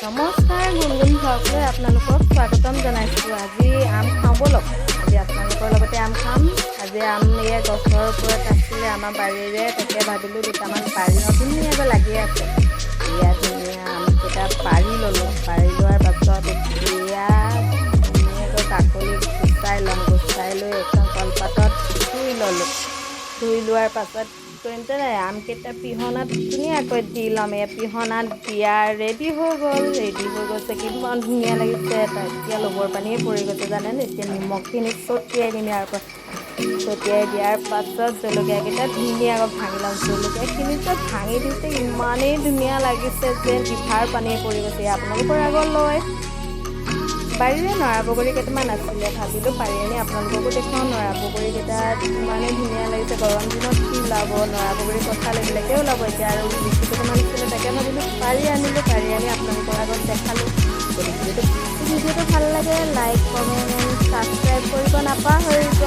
নমস্কাৰ, গুণগুণ ভ্লগলৈ আপোনালোকক স্বাগতম জনাইছোঁ। আজি আম খাওঁ ব'লক। আজি আপোনালোকৰ লগতে আম খাম। আজি আম এয়া গছৰ ওপৰত আছিলে আমাৰ বাৰীৰে। তাকে ভাবিলোঁ দুটামান পাৰি লওঁ। ধুনীয়াকৈ লাগি আছে। এয়া ধুনীয়া আমকেইটা পাৰি ল'লোঁ। পাৰি লোৱাৰ পাছত এতিয়া ধুনীয়াকৈ বাকলি গুচাই ল'ম। গুচাই লৈ এখন কলপাতত ধুই ল'লোঁ। ধুই লোৱাৰ পাছত কি কৰিম জানে? আমকেইটা পিহনাত ধুনীয়াকৈ দি ল'ম। এয়া পিহনাত দিয়া ৰেডি হৈ গ'ল, ৰেডি হৈ গৈছে। কিমান ধুনীয়া লাগিছে! এতিয়া লোভৰ পানীয়ে পৰি গৈছে, জানেনে? এতিয়া নিমখখিনি ছটিয়াই দিম ইয়াৰ পৰা। ছটিয়াই দিয়াৰ পাছত জলকীয়াকেইটা ধুনীয়াকৈ ভাঙি ল'ম। জলকীয়াখিনি যে ভাঙি দিছে, ইমানেই ধুনীয়া লাগিছে যে জিভাৰ পানীয়ে পৰি গৈছে। আপোনালোকৰ আগলৈ বাৰীৰে নৰা বগৰী কেইটামান আছিলে, ভাবিলোঁ পাৰি আনি আপোনালোককো দেখুৱাওঁ। নৰা বগৰীকেইটা ইমানেই ধুনীয়া লাগিছে। গৰম দিনত কি ওলাব? নৰা বগৰী, কঁঠাল এইবিলাকেই ওলাব। এতিয়া আৰু লিচু কেইটামান আছিলে, তাকে ভাবিলোঁ পাৰি আনিলোঁ। পাৰি আনি আপোনালোকৰ আগত দেখালোঁ। যদি ভিডিঅ'টো ভাল লাগে, লাইক, কমেণ্ট, ছাবস্ক্ৰাইব কৰিব নাপাহৰিব।